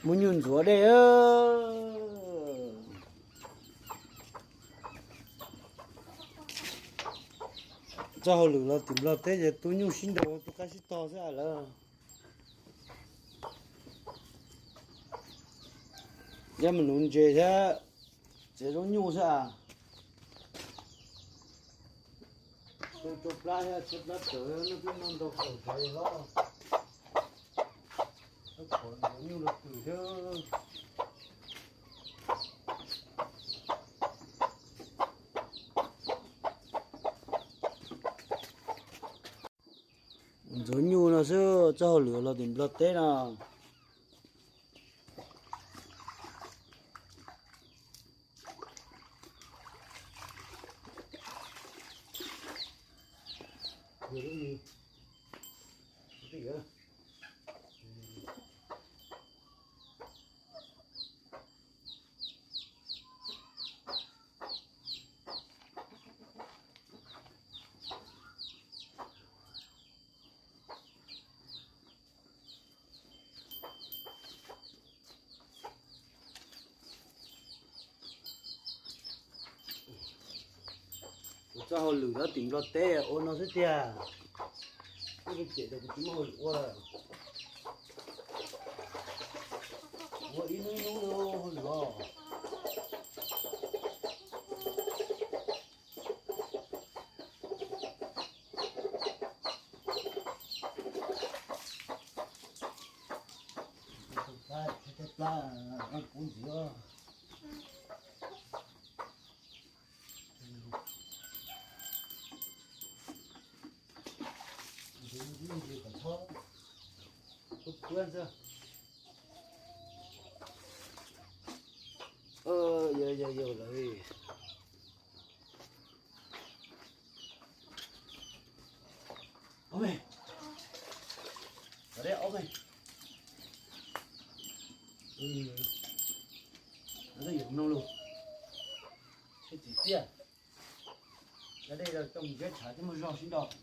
Muab nyuj ntxuav dej. Txoj hauj lwm los tim Nplog teb ces tu nyuj sib nraus tu qaib sib tog xwb lawm. Yog mus nuv ntses thiab txiav zaub nyuj xwb a. Tu rau plab thiab tshaib plab tawm, noj twb noj ntau kaum tshav li hlob. Tab tom ntxuav nyuj los twm thiab. Ntxuav nyuj no xwb, txoj hauj lwm los tim Nplog teb no. Kuv txoj hauj lwm nyob tim Nplog teb ua no xwb tiag. Ib pliag ces kuv tsis muaj hauj lwm ua lawm. Ua ib hnub ib hnub li hauj lwm os. Plab, plab, plab, kuv ntxiv. Yog, yog, yog lawm. Ob me, ob me, no yuav mloog lus, sib txiv tiag. Cov dej coj mus ziab tshav thiab muaj zog sib nraus.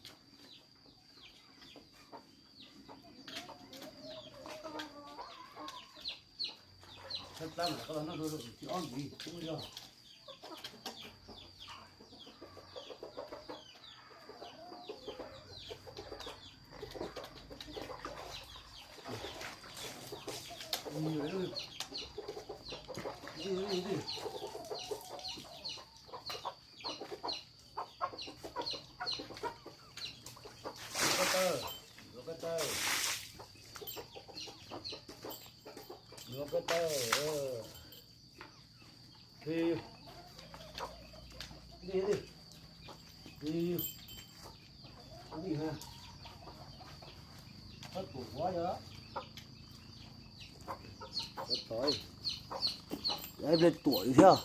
Tshaib plab mas koj los noj rau zaum thib ob ntxiv thiab muaj zog. Yuav ko taw, yuav ko taw, yuav ko taw. Li, li, li, li, li, tuam huab yog, ib pliag tuam li thiab.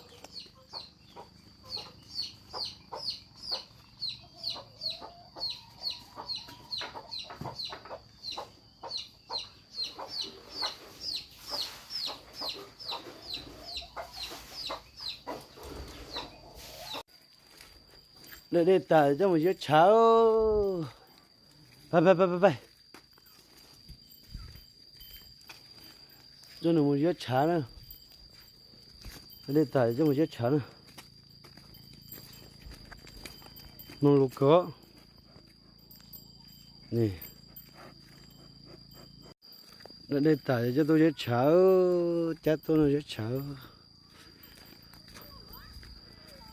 Lawm dej tas coj mus ziab tshav. Pais, pais, pais, pais, pais. Coj nws mus ziab tshav na. Dej tas coj mus ziab tshav na. Mloog lus kawg. Dej tas coj tuaj ziab tshav, cab tuaj no ziab tshav.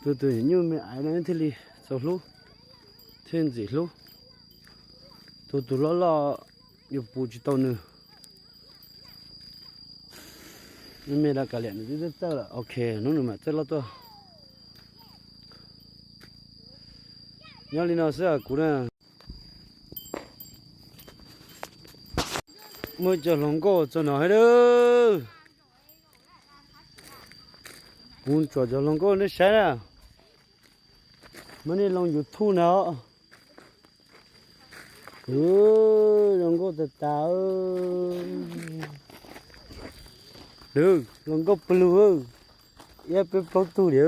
Tus tus nyuj me aiv no thiaj li txaus hlub, thiaj ntxim hlub. Tus tus loj loj yuav puv tsis tau nws. Me me los kav liam nws twb txawj txawj lawm, ok, hnub nws mam txawj loj tuaj. Nyob li no xwb kuv na. Muaj cov hluas nkauj txog no thiab lawm. Kuv tsom cov hluas nkauj nej saib na. Muab nej loo YouTube na. Hluas nkauj tas tas. Hluas nkauj pw lug, iab peb plaub tug li.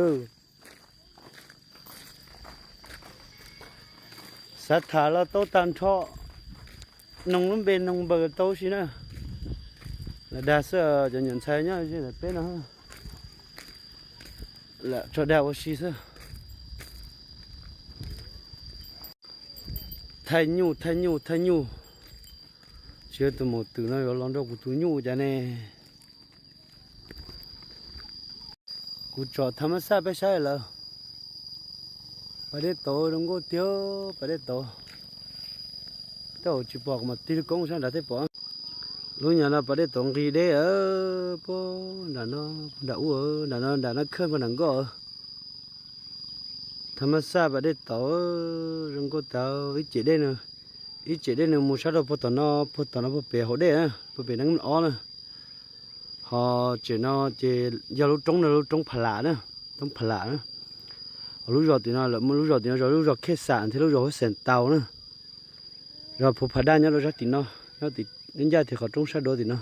Xav tham los tau tag nrho, noog lub npe noog npaws tau si na. Dag dag xwb, cov nyuam ntxhais nyob ze ntawm peb no lam tso dag ua si xwb. Thaij nyuj, thaij nyuj, thaij nyuj. Tsis yog tus maum twm no yuav los nrog kuv tus nyuj cas ne. Kuv tsom thav mab xaj peb saib lawm. Pas dej tauv zoo nkauj tiag, pas dej tauv. Tej zaum tsis pom kuv mam tig lub koob sab nrad thiaj pom. Lub nyuag no pas dej tauv nqis deb, puag nram no, nram ub, nram no, nram no khawb puag nram nkoj. Thav mab xaj pas dej tauv zoo nkauj tas, ib cem dej no, ib cem dej no mus sab rau puag tom no, puag tom no puag pem hauv dej na, puag pem neeb ob na. Ho tsev no ces yog lub roob no, lub roob Pha Lam na, roob Pha Lam na. Ho lub zos tim no lawm, lub zos tim no zos, lub zos Khej Xam thiab lub zos Huab Xeem Tau na. Zos Phu Pha Daj nyob rau sab tim no, nyob tim ncaj tim qhov roob sab duav tim no.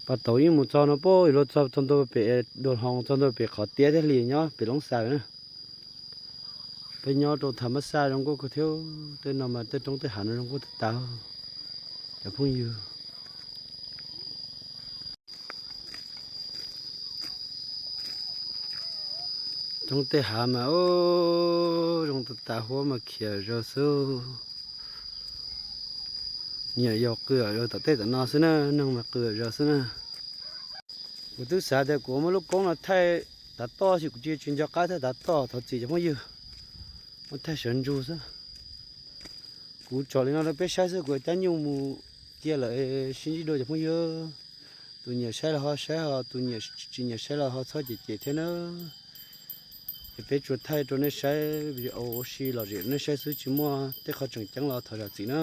Pas tauv yeej mus txog no puag, luag txog txog ntua pem Dua Hloos, txog ntua pem qhov tiab thiab hli nyob pem Loob Xas na. Peb nyob rau thav mab xaj zoo nkauj kawg thiab, tej no mas tej roob tej hav no zoo nkauj tas tas, cov phooj ywg. Roob tej hav mas zoo tas tas, huab mas khiav zog xwb. Nyiam yos qw tom tej tom no xwb na, neeg mas qw zog xwb na. Kuv twb xav tias kuv muab lub koob no thaij tav toj xwb, kuv tsis, tsis nco qab thaij tav toj, thov txim cov phooj ywg. Muab thaij sawv ntsug xwb. Kuv tsom li no rau peb saib xwb, kuv yuav cab nyuj mus cia lawm, sib ntsib dua cov phooj ywg. Tus nyiam saib los ho saib, ho tus nyiam, tsis nyiam saib los ho txhob cem cem thiab na. Es peb tsuas thaij rau nej saib, video ua si lom zem rau nej saib xwb, tsis muaj tej qhov tseem ceeb los thov zam txim na.